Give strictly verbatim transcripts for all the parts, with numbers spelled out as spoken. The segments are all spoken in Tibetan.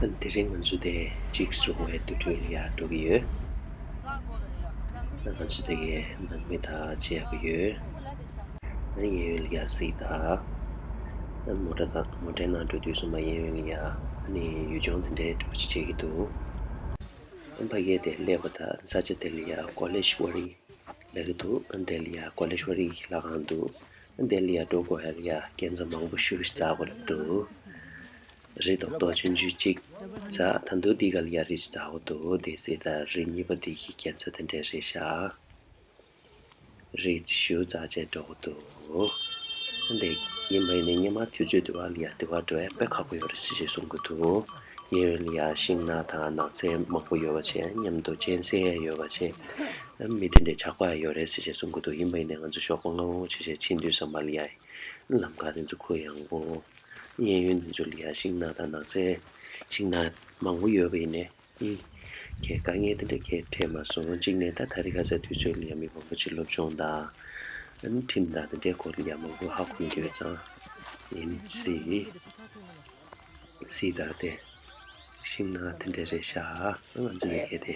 དེ་རིང་ང་ཚོ་དེ་གཅིག་སོང་བའི་དུས་ཚོད་ལ་ཡར་འགྲོ་གི་ཡོད། ང་ཚོ་དེ་གའི་ནང་མི་དང་མཇལ་གི་ཡོད། ཨ་ནི་ངའི་ཡུལ་ལ་ཡར་གཟིགས་དང་། ཨ་ནི་མོ་ཊ་དང་མོ་ཊའི་ནང་འགྲོ་དུས་ཙམ་པ་ངའི་ཡུལ་ལ་ཡར་ཨ་ནི་ཡུལ་ལྗོངས་དེ་འདྲའི་འགྲོ་བྱེད་ཀྱི་འདུག་ཨ་ནི་ཕ་གིར་དེ་སླེབས་པ་དང་ས་ཆ་དེ་ལ་ཡར་ཀོ་ལེ་ཤྭ་རི་ལབ་ཀྱི་འདུག་ཨ་ནི་དེ་ལ་ཡར་ཀོ་ལེ་ཤྭ་རི་ལྷ་ཁང་འདུག་ཨ་ནི་དེ་ལ་ཡར་འགྲོ་དགོས་ཡ་ལ་ཡར་སྐས་འཛེག་མང་པོ་ཞེ་པོ་ཞིག་འཛེག་དགོས་ལབ་འདུག་རི་རྡོག་རྡོག་ཆུང་ཆུང་གཅིག་འཛེག་ད་དུང་འདི་ག་ལ་ཡར་རི་ཞིག་འཛེག་དགོས་འདུག་དེ་སྲིད་ད་རི་གཉིས་པ་དེ་གི་སྐས་འཛེག་དེ་འདྲ་རེད་ཤག་རི་ཞེ་པོ་འཛེག་བྱས་འགྲོ་གི་འདུག་འདི་ཡིན་པ་ཡིན་ནའི་སྔོན་མ་དུས་ཚོད་དེ་བ་ལ་ཡ་དེ་བ་འགྲོ་ཡ་དཔེ་ཁག་པོ་ཡོད་རེད་ཟེར་བྱས་གསུང་གི་འདུག་ངའི་ཡུལ་ལ་ཡ་ཤིང་ནགས་དང་ནགས་ཚལ་མང་པོ་ཡོད་པ་བྱས། མཉམ་དུ་གཅན་གཟན་ཡང་ཡོད་པ་བྱས། མི་དེ་འདྲའི་ཇག་པ་ཡང་ཡོད་རེད་ཟེར་བྱས་གསུང་གི་འདུག་ཡིན་པ་ཡིན་ནའི་ང་ཚོ་ཞོགས་པ་སྔ་པོ་བྱས་བྱས་ཕྱིན་དུས་ཙམ་པ་ལ་ཡ་ལམ་ཁ་དེ་ཚོ་གུ་ཡངས་པོ། གཡས་གཡོན་དེ་ཚོ་ལ་ཡ་ཤིང་ནགས་དང་ནགས་ཚལ། ཤིང་ནགས་མང་པོ་ཡོད་པ་ཡིན་ནའི། ཨི། ཁྱེད་དཀའ་ངལ་དེ་འདྲ་གས་འཕྲད་མ་སོང་། གཅིག་ནས་ད་ད་རེས་ཁ་སང་དུས་ཚོད་ལ་ཡ་མི་མང་པོ་ཅིག་སློབ་སྦྱོང་དང་། ཨ་ནི་ཁྲིམས་དང་དེ་འདྲའི་སྐོར་ལ་ཡ་མང་པོ་ཧ་གོ་ཡོད་ཙང་། ཡིན་སྲིད། སྲིད་ད་དེ། ཤིང་ནགས་དེ་འདྲ་རེད་ཤག་ང་ཚོ་ཡ་གི་དེ།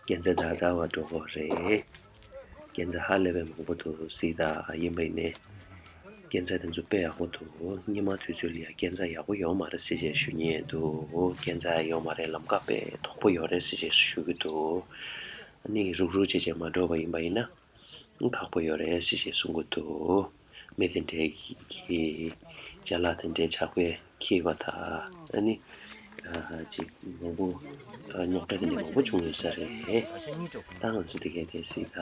སྐས་འཛེག་འཛེག་འཛེག་པ་འགྲོ་དགོས་རེད། སྐས་འཛེག་ཧ་ལས་པའི་མང་པོ་འདུག་སྲིད་ད་ཡིན་པ་ཡིན་ནའི། སྐས་འཛེག་དེ་ཚོ་དཔེ་ཡག་པོ་འདུག་སྔོན་མ་དུས་ཚོད་ལ་ཡ་སྐས་འཛེག་ཡག་པོ་ཡོད་མ་རེད་ཟེར་བྱས་ཞུ་མཁན་འདུག་སྐས་འཛེག་ཡོད་མ་རེད། ལམ་ཁ་དཔེ་དོག་པོ་ཡོད་རེད་ཟེར་བྱས་ཞུ་གི་འདུག་ཨ་ནི་རུག་རུག་བྱས་བྱས་མ་འགྲོ་བ་ཡིན་པ་ཡིན་ན་ཁག་པོ་ཡོད་རེད་ཟེར་བྱས་གསུང་གི་འདུག་མི་དེ་འདྲའི་གི་ཅ་ལག་དེ་འདྲའི་ཇག་པས་འཁྱེར་བ་དང་ཨ་ནི་ཅིག་མང་པོ་རྙོག་དྲ་དེ་འདྲ་མང་པོ་བྱུང་ཡོད་ས་རེད། ད་ང་ཚོ་དེ་གའི་དེ་སྲིད་ད་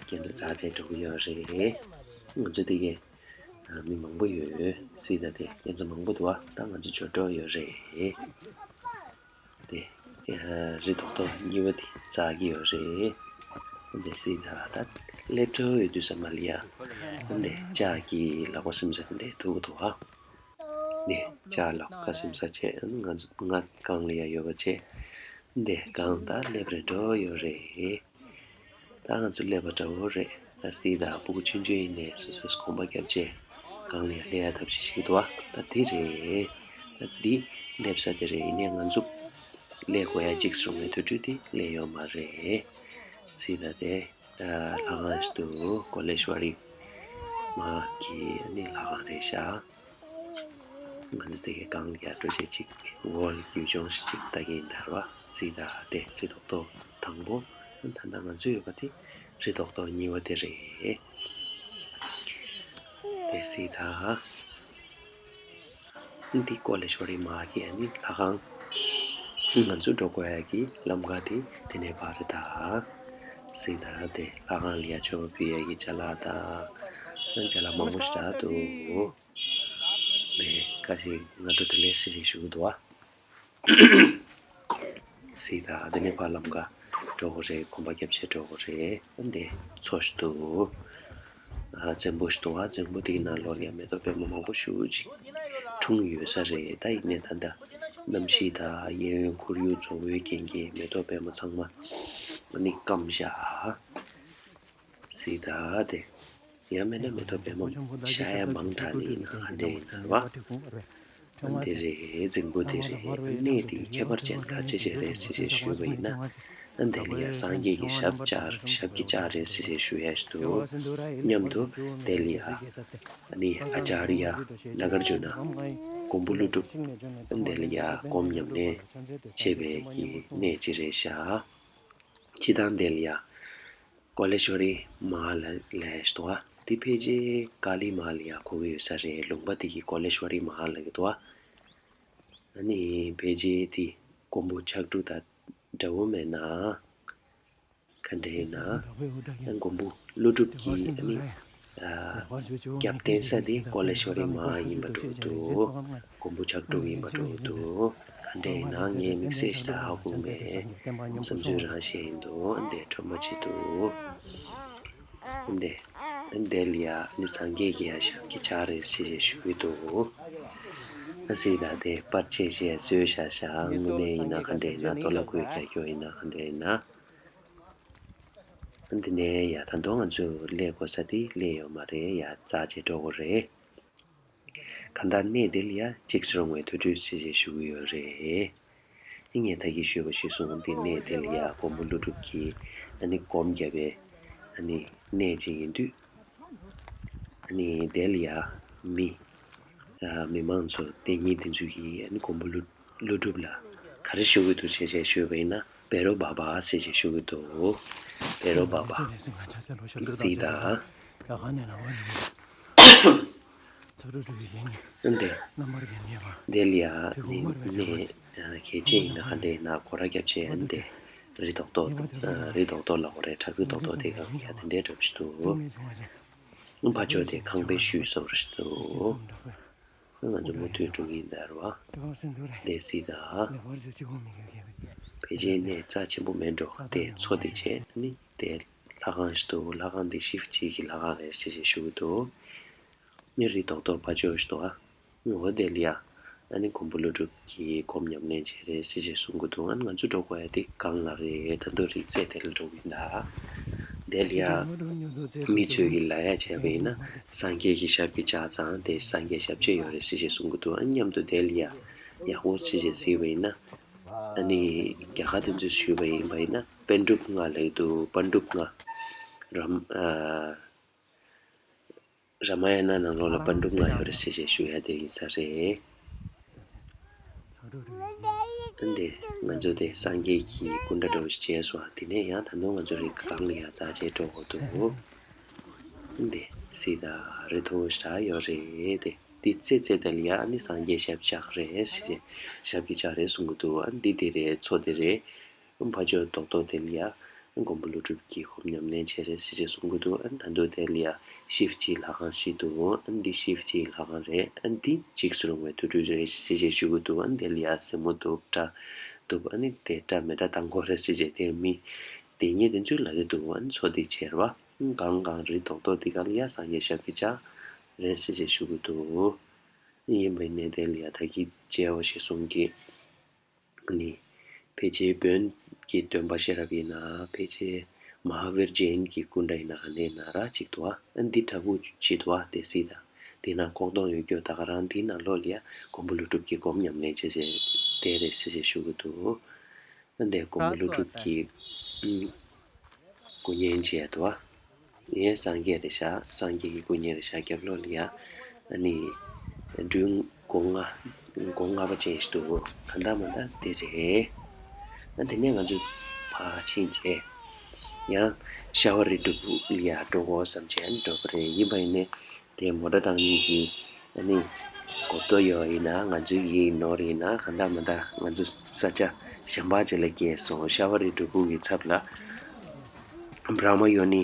སྐས་འཛེག་འཛེག་བྱས་འགྲོ་གི་ཡོད་རེད། ང་ཚོ་དེ་གའི་མི་མང་པོ་ཡོད། སྲིད་ད་དེ་སྐས་འཛེག་མང་པོ་འདུག་ཨ་ད་ང་ཚོ་འབྱོར་འགྲོ་ཡོད་རེད། དེ་རི་རྡོག་རྡོག་གཉིས་པ་དེ་འཛེག་གི་ཡོད་རེད། དེ་སྲིད་ད་ད་སླེབས་འགྲོ་ཡོད་དུས་ཙམ་པ་ལ་ཡ། དེ་ལྕགས་ཀྱི་ལག་པ་སིམ་ས་དེ་འདྲ་ཐུག་འདུག་ཨ། དེ་ལྕགས་ལག་པ་སིམ་ས་བྱས་ང་ང་སྒང་ལ་ཡ་ཡོད་པ་བྱས། དེ་སྒང་ད་སླེབས་རེ་འགྲོ་ཡོད་རེད། ད་ང་ཚོ་སླེབས་པ་འདྲ་བོ་རེད། ད་སྲིད་ད་སྤུ་གུ་ཆུང་ཆུང་ཡིན་ནའི་སོ་སོས་གོམ་པ་བརྒྱབ་བྱས་སྒང་ལ་ཡ་སླེབས་ཡ་ཐབས་ཤེས་བྱེད་ཀྱི་འདུག་ཨ། ད་འདི་རེད། ད་འདི་སླེབས་ས་དེ་རེད། ཡིན་ནའི་ང་ཚོ་སླེབས་དགོས་ཡ་གཅིག་བྱུང་བའི་དུས་ཚོད་དེ་སླེབས་ཡོད་མ་རེད། སྲིད་ད་དེ་ལྷ་ཁང་ཞིག་འདུག་ཀོ་ལེ་ཤྭ་རི་མ་ཧཱ་གི་ཨ་ནི་ལྷ་ཁང་རེད་ཤག་ང་ཚོ་དེ་གའི་སྒང་ལ་ཡར་འགྲོ་བྱས་ཅིག་ཝོལ་ཡུལ་ལྗོངས་ཤིག་ལྟ་གི་ཡིན་ད་ར་བ། སྲིད་ད་དེ་རི་རྡོག་རྡོག་དང་པོ་ད་ལྟ་ང་ཚོ་ཡོད་པ་དེ་རི་རྡོག་རྡོག་གཉིས་པ་དེ་རེད། དེ་སྲིད་ད་འདི་ཀོ་ལེ་ཤྭ་རི་མ་ཧཱ་གི་ཨ་ནི་ལྷ་ཁང་། ང་ཚོ་འགྲོ་དགོས་ཡ་གི་ལམ་ཁ་དེ་དེ་ནས་ཕར་རེད་ད། སྲིད་ད་དེ་ལྷ་ཁང་ལ་ཡར་མཆོད་པ་ཕུལ་ཡ་གི་ཅ་ལག་དང་ཅ་ལག་མང་པོ་ཞིག་རག་འདུག་དེ་ཁ་ཤས་སྔ་དྲོ་བདེ་ལེགས་ཟེར་ཞིག་ཞུ་གི་འདུག་ཨ། སྲིད་ད་དེ་ནས་ཕར་ལམ་ཁ་འགྲོ་དགོས་རེད། གོམ་པ་རྒྱབ་བྱས་འགྲོ་དགོས་རེད། འདི་མཚོ་ཞིག་འདུག་ཨ་བཙན་པོ་ཞིག་འདུག་ཨ་བཙན་པོ་དེའི་ནང་ལོགས་ལ་ཡ་མེ་ཏོག་པད་མ་མང་པོ་ཞེ་པོ་ཅིག་འཁྲུངས་ཡོད་ས་རེད། ད་ཡིན་ནའི་ད་ལྟ་གནམ་གཤིས་དང་གཡས་གཡོན་ཁོར་ཡུག་བཙོག་པོའི་རྐྱེན་གྱིས་མེ་ཏོག་པད་མ་ཚང་མ་ཨ་ནི་སྐམ་བཞག་སྲིད་ད་དེ། ཡང་མིན་ན་མེ་ཏོག་པད་མ་ཤ་ཡ་མང་དྲགས་ནི་ཡིན་ན་ག་འདྲ་ཡིན་ན་རེད་བ། འདི་རེད། རྫིང་བུ་འདི་རེད། གནས་འདི་ཁྱད་པར་ཅན་ག་ཅི་ཅིག་རེད་ཟེར་ཞེས་ཞུས་པ་ཡིན་ན། འདི་ལ་ཡ་སངས་རྒྱས་ཀྱི་ཞབས་བཅགས་ཞབས་ཀྱི་བཅགས་རེད་ཟེར་ཞེས་ཞུ་ཡ་ཞིག་འདུག་མཉམ་དུ་འདི་ལ་ཡ་ཨ་ནི་ཨ་ཅཱརྱ་ནཱ་གཱརྫུ་ན་མགོན་པོ་ཀླུ་སྒྲུབ་འདི་ལ་ཡ་སྒོམ་ཉམས་ལེན་བྱེད་པའི་གི་གནས་ཅིག་རེད་ཤག་སྤྱིར་བཏང་འདི་ལ་ཡ། ཀོ་ལེ་ཤྭ་རི་མ་ཧཱ་ལ་ལ་ཞེས་པ་འདི་ཕལ་ཆེར་ཀ་ལི་མ་ཧཱ་ལ་ཡ་གོ་གི་ཡོད་ས་རེད། ལུང་པ་འདི་གི་ཀོ་ལེ་ཤྭ་རི་མ་ཧཱ་ལ་གི་འདུག་ཨ་ནི་ཕལ་ཆེར་འདི་མགོན་པོ་ཕྱག་དྲུག་དང་འདྲ་བོ་མེད་ན། ག་འདྲ་ཡིན་ན། མགོན་པོ་ཀླུ་སྒྲུབ་ཀྱི་ཨ་ནི། སྐྱབས་བསྟེན་ས་དེ་ཀོ་ལེ་ཤྭ་རི་མ་ཧཱ་ཡིན་པ་འདྲ་བོ་འདུག་མགོན་པོ་ཕྱག་དྲུག་ཡིན་པ་འདྲ་བོ་འདུག་ག་འདྲ་ཡིན་ན་ངས་དམིགས་བསལ་ཞིག་ཧ་གོ་མེད། བསམ་ཚུལ་རང་བཤད་ཡིན་འདུག་འདི་སྤྲོ་མ་བྱེད་འདུག་འདི་འདི་ལ་ཡ་ནི་སངས་རྒྱས་ཀྱི་ཡ་ཞབས་ཀྱི་བཅགས་རེད་ཟེར་ཞེས་ཞུ་གི་འདུག་ཨ་སྲིད་ད་དེ་པར་ཆས་བྱས་བཟོས་བཞག་བཞག་དངོས་གནས་ཡིན་ན་ག་འདྲ་ཡིན་ན་ཏོ་ལ་ཁོས་རྒྱག་རྒྱུ་ཡིན་ན་ག་འདྲ་ཡིན་ན། འདི་ནས་ཡ་ད་དུང་ང་ཚོས་སླེབས་དགོས་ས་དེ་སླེབས་ཡོད་མ་རེད། ཡ་འཛེགས་བྱས་འགྲོ་དགོས་རེད། གང་ལྟར་གནས་འདི་ལ་ཡ་གཅིག་སོང་བའི་དུས་ཚོད་ཟེར་བྱས་ཞུ་གི་ཡོད་རེད། ཨ་ངས་ད་གིན་ཞུས་པ་ཞིག་སོང་། འདི་གནས་དེ་ལ་ཡ་མགོན་པོ་ཀླུ་སྒྲུབ་ཀྱིས་ཨ་ནི་སྒོམ་བརྒྱབ་པའི་ཨ་ནི་གནས་ཅིག་ཡིན་དུས། ཨ་ནི་དེ་ལ་ཡ་མི་ཨ་མི་མང་ཚོ་དེ་ཉིད་དེ་ཚོ་གིས་ཨ་ནི་མགོན་པོ་ཀླུ་ཀླུ་སྒྲུབ་ལ་ག་རེ་ཞུ་གི་འདུག་ཅེས་བྱས་ཞུས་པ་ཡིན་ན། བེ་རོ་བྷ་བྷ་ཟེར་བྱས་ཞུ་གི་འདུག་བེ་རོ་བྷ་བྷ་ཟེར་ད། ཨ་འདི་དེ་ལ་ཡ་ནི་གནས་གལ་ཆེ་ཡིན་ན་ག་འདྲ་ཡིན་ན་སྒོ་ར་རྒྱབ་བྱས། ཨ་འདི་རི་རྡོག་རྡོག་ཨ་རི་རྡོག་རྡོག་ལ་འོ་རེད། བྲག་རི་རྡོག་རྡོག་དེ་ག་ཡ་དེ་འདྲའི་འདྲ་པོ་ཞིག་འདུག་ཕར་ཕྱོགས་དེ་ཁང་པའི་ཤུལ་སོགས་རེད་འདུག་ང་ཚོ་མུ་མཐུད་འགྲོ་གི་ཡིན་ད་རེད་བ། དེ་སྲིད་ད། ཕལ་ཆེར་གནས་རྩ་ཆེན་པོ་མེད་འགྲོ། དེ་མཚོ་དེ་བྱས་ནི་དེ་ལྷ་ཁང་ཞིག་འདུག་ལྷ་ཁང་དེ་ཤིབ་ཅིག་གི་ལྷ་ཁང་རེད་ཟེར་བྱས་ཞུ་གི་འདུག་ཨ་ནི་རི་རྡོག་རྡོག་ཕར་ཕྱོགས་ཞིག་འདུག་ཨ། འོ་དེ་ལ་ཡ། ཨ་ནི་མགོན་པོ་ཀླུ་སྒྲུབ་ཀྱིས་སྒོམ་ཉམས་ལེན་བྱས་རེད་ཟེར་བྱས་གསུང་གི་འདུག་ཨ་ནི་ང་ཚོ་འགྲོ་དགོས་ཡ་དེ་སྒང་ལ་རེད། ད་དུང་རི་རྩེ་དེ་ལ་འགྲོ་གི་ཡིན་ད། དེ་ལ་ཡ། མི་ཚོས་ཀྱི་ལབ་ཡ་བྱས་པ་ཡིན་ན། སངས་རྒྱས་ཀྱི་ཞབས་ཀྱི་བཅགས་ཙང་དེ་སངས་རྒྱས་ཞབས་ཕྱི་ཡོད་རེད་ཟེར་བྱས་གསུང་གི་འདུག་ཨ་ནི་མཉམ་དུ་དེ་ལ་ཡ། ཡག་པོ་ཟེར་བྱས་གཟིགས་པ་ཡིན་ན། ཨ་ནི་རྒྱ་གར་དེ་ཚོས་ཞུས་པ་ཡིན་པ་ཡིན་ན་པཎ་གྲུབ་ལྔ་ལབ་ཀྱི་འདུག་པཎ་གྲུབ་ལྔ། རམ་ཨ། ར་མ་ཡ་ན་ནང་ལོགས་ལ་པཎ་གྲུབ་ལྔ་ཡོད་རེད་ཟེར་བྱས་ཞུ་ཡ་དེ་ཡིན་ས་རེད། འདི་ང་ཚོ་དེ་སངས་རྒྱས་ཀྱི་སྐུ་འདྲ་འདྲ་བོ་ཞིག་མཇལ་སོང་། དེ་ནས་ཡང་ད་དུང་ང་ཚོ་རི་སྒང་ལ་ཡ་རྩ་ཆེ་འགྲོ་དགོས་འདུག་འདི་སྲིད་ད་རི་མཐོ་བོ་ཞིག་ཡོད་རེད་དེ། འདི་རྩེ་རྩེ་དེ་ལ་ཡ་ཨ་ནི་སངས་རྒྱས་ཞབས་བཅགས་རེད་ཟེར་བྱས། ཞབས་ཀྱི་བཅགས་རེད་གསུང་གི་འདུག་ཨ་འདི་དེ་རེད། མཚོ་དེ་རེད། ཕར་ཕྱོགས་རྡོག་རྡོག་དེ་ལ་ཡ། མགོན་པོ་ཀླུ་སྒྲུབ་ཀྱིས་སྒོམ་ཉམས་ལེན་བྱས་རེད་ཟེར་བྱས་གསུང་གི་འདུག་ཨ་ད་དུང་དེ་ལ་ཡ་ཤིབ་ཅིག་ལྷ་ཁང་ཞིག་འདུག་ཨ་འདི་ཤིབ་ཅིག་ལྷ་ཁང་རེད། ཨ་འདི་འཇིགས་སུ་རུང་བའི་དུར་ཁྲོད་རེད་ཟེར་བྱས་ཞུ་གི་འདུག་ཨ་དེ་ལ་ཡ་སེན་མོ་འདུག་སྐྲ་འདུག་ཨ་ནི་དེ་འདྲ་མི་འདྲ་བཏང་དགོས་རེད་ཟེར་བྱས་དེ་མི་དེ་ཉིད་དེ་ཚོས་ལབ་ཀྱི་འདུག་ཨ་མཚོ་དེ་བྱས་རེད་བ། གང་གང་རི་རྡོག་རྡོག་དེ་ག་ལ་ཡ་སངས་རྒྱས་ཞབས་ཀྱི་བཅགས་རེད་ཟེར་བྱས་ཞུ་གི་འདུག་ཡིན་པ་ཡིན་ནའི་དེ་ལ་ཡ་ད་གིན་མཇལ་བ་ཞིག་གསུང་གི་ནི། ཕལ་ཆེར་བོན་གྱི་སྟོན་པ་ཤེས་རབ་ཡིན་ན། ཕལ་ཆེར་མ་ཧཱ་བིར་ཇེན་གྱི་སྐུ་འདྲ་ཡིན་ན་ག་ནས་ན་ར་གཅིག་འདུག་ཨ། འདི་འདྲ་པོ་ཅིག་འདུག་ཨ། དེ་སྲིད་ད། དེ་ན་ཁོག་སྟོང་ཡོད་རྒྱུ་ད་ག་རང་འདི་ནང་ལོགས་ལ་ཡ་མགོན་པོ་ཀླུ་སྒྲུབ་ཀྱིས་སྒོམ་ཉམས་ལེན་བྱས་བྱས་དེ་རེད་ཟེར་བྱས་ཞུ་གི་འདུག་ཨ་འདི་མགོན་པོ་ཀླུ་སྒྲུབ་ཀྱི་སྐུ་བརྙན་བྱས་འདུག་ཨ། ཡང་སངས་རྒྱས་རེད་ཤག་སངས་རྒྱས་ཀྱི་སྐུ་བརྙན་རེད་ཤག་རྒྱབ་ལོགས་ལ་ཡ། ཨ་ནི། སྒྲུང་སྒོ་ལྔ། སྒོ་ལྔ་པ་ཅན་ཞིག་འདུག་གང་ལྟར་མ་ལྟར་དེ་རེད། ཨ་དེ་ནས་ང་ཚོ་ཕར་ཕྱིན་བྱས། ཡང་། ཤ་བ་རི་སྒྲུབ་ཕུག་ལ་ཡ་འགྲོ་དགོས་བསམ་བྱས་ཨ་ནི་འགྲོ་གི་རེད། ཡིན་པ་ཡིན་ནའི། དེ་མོ་ཊ་བཏང་མཁན་གྱི་ཨ་ནི་གོ་རྟོགས་ཡོད་ཡིན་ན། ང་ཚོའི་ཡིག་ནོར་ཡིན་ན། གང་ལྟར་མ་ལྟར་ང་ཚོ་ས་ཆ་གཞན་པ་ཅིག་ལ་བསྐྱལ་སོང་། ཤ་བ་རི་སྒྲུབ་ཕུག་གི་ཚབ་ལ་བྲ་མ་ཡོ་ནི་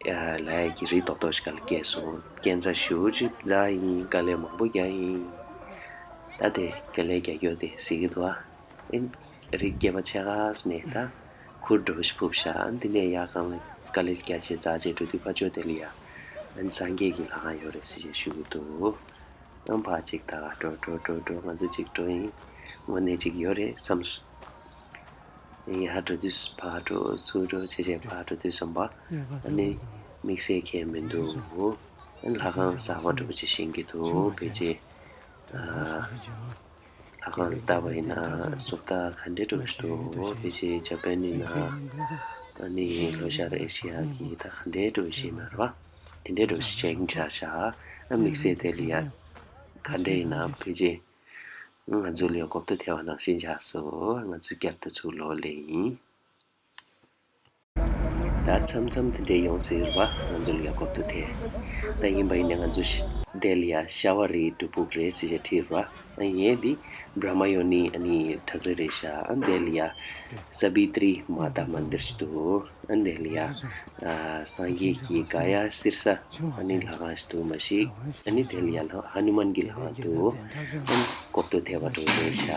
ལབ་ཡ་གི་རི་རྡོག་རྡོག་ཞིག་སྒང་ལ་བསྐྱལ་སོང་། སྐས་འཛེག་ཞེ་པོ་ཅིག་འཛེགས་ཡིན། དཀའ་ལས་མང་པོ་བརྒྱབ་ཡིན། ད་དེ་དཀའ་ལས་རྒྱག་རྒྱུ་དེ་གཟིགས་ཀྱི་འདུག་ཨ། ཨེ་རི་སྐེད་པ་ཕྱེད་ཀ་ནས་ད་ཁུར་འདྲ་པོ་ཞིག་ཕུབ་ཤག་འདི་ནས་ཡར་སྒང་ལ་དཀའ་ལས་རྒྱག་བྱས་འཛེགས་བྱས་འགྲོ་དུས་ཕར་ཕྱོགས་དེ་ལ་ཡ། ཨ་ནི་སངས་རྒྱས་ཀྱི་ལྷ་ཁང་ཡོད་རེད་ཟེར་བྱས་ཞུ་གི་འདུག་ཨ་ཕར་ཅིག་ད་ག་འགྲོ་འགྲོ་འགྲོ་འགྲོ། ང་ཚོ་ཅིག་འགྲོ་ཡིན། དངོས་གནས་ཅིག་ཡོད་རེད་བསམས། ཡར་འགྲོ་དུས་ཕར་འགྲོ་ཚུར་འགྲོ་བྱས་བྱས་ཕར་འགྲོ་དུས་ཙམ་པ། ཨ་ནི་དམིགས་བསལ་གང་ཡང་མི་འདུག་ཨ་ནི་ལྷ་ཁང་གསར་པ་འདྲ་པོ་ཅིག་བཞེངས་ཀྱི་འདུག་ཕལ་ཆེར། ཨ། ལྷ་ཁང་ལ་བལྟས་པ་ཡིན་ན་བཟོ་ལྟ་ག་འདྲ་འདྲ་པོ་ཞིག་འདུག་ཕལ་ཆེར་ཇ་པན་ཡིན་ན། ཨ་ནི་ལྷོ་ཤར་ཨེ་ཤི་ཡ་གི་ད་ག་འདྲ་འདྲ་པོ་ཞིག་ཡིན་ན་རེད་བ། དེ་འདྲ་འདྲ་པོ་ཞིག་བྱས་ཀྱི་ཆགས་ཤག་ཨ་དམིགས་བསལ་དེ་ལ་ཡ་ག་འདྲ་ཡིན་ན་ཕལ་ཆེར་ང་ཚོ་ལ་ཡ་གོ་རྟོགས་ཐེབས་པ་ནང་བཞིན་ཆགས་སོང་། ང་ཚོ་བསྐྱར་དུ་ཚུར་ལོག་སླེབས་ཡིན། ད་མཚམས་མཚམས་དེ་འདྲས་ཡོང་སྲིད་རེད་བ། ང་ཚོ་ལ་ཡ་གོ་རྟོགས་ཐེབས། ད་ཡིན་པ་ཡིན་ནའི་ང་ཚོ་ཤ་དེ་ལ་ཡ་ཤ་བ་རི་སྒྲུབ་ཕུག་རེད་ཟེར་བྱས་བྲིས་རེད་བ། ཨ་ངས་འདི་བྲ་མ་ཡོ་ནི་ཨ་ནི་བྲག་རི་རེད་ཤག་ཨ་དེ་ལ་ཡ་ས་བི་ཏྲི་མ་ཏཱ་མན་དིར་ཞིག་འདུག་ཨ་དེ་ལ་ཡ་ཨ་སངས་རྒྱས་ཀྱི་ག་ཡ་གསེར་ས་ཨ་ནི་ལྷ་ཁང་ཞིག་འདུག་མ་གཞི་ཨ་ནི་དེ་ལ་ཡ་ལྷ་ཧ་ནུ་མན་གྱི་ལྷ་ཁང་འདུག་ཨ་ནི་གོ་རྟོགས་ཐེབས་པ་འདྲ་པོ་རེད་ཤག་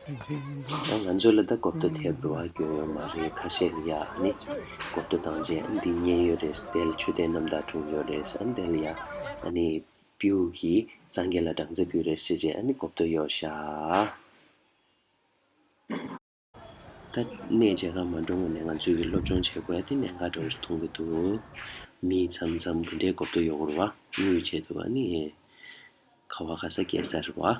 ང་ཚོ་ལ་ད་གོ་རྟོགས་ཐེབས་འགྲོ་བ་སྐྱོན་ཡོད་མ་རེད། ཁ་ཤས་ལ་ཡ་ཨ་ནི་གོ་རྟོགས་བཏང་རྗེས་འདི་མཉན་ཡོད་རེད། དེ་ལ་མཆོད་རྟེན་རྣམ་དག་འཁྲུངས་ཡོད་རེད། ཨ་ནི་དེ་ལ་ཡ་ཨ་ནི་སྤྲེའུ་གིས་སངས་རྒྱས་ལ་སྦྲང་རྩི་ཕུལ་རེད་ཟེར་རྗེས་ཨ་ནི་གོ་རྟོགས་ཡོད་ཤག་ད་གནས་མཇལ་ཁ་མ་འགྲོ་སྔོན་ནས་ང་ཚོས་ཀྱི་སློབ་སྦྱོང་བྱེད་དགོས་ཡ་དེ་གནད་འགག་འདྲ་པོ་ཞིག་མཐོང་གི་འདུག་མི་མཚམས་མཚམས་དེ་འདྲའི་གོ་རྟོགས་ཡོད་རེད་བ། དངུལ་ཆེད་དུ་ཨ་ནི། ཁ་བ་ཁ་ས་སྐྱེ་ས་རེད་བ།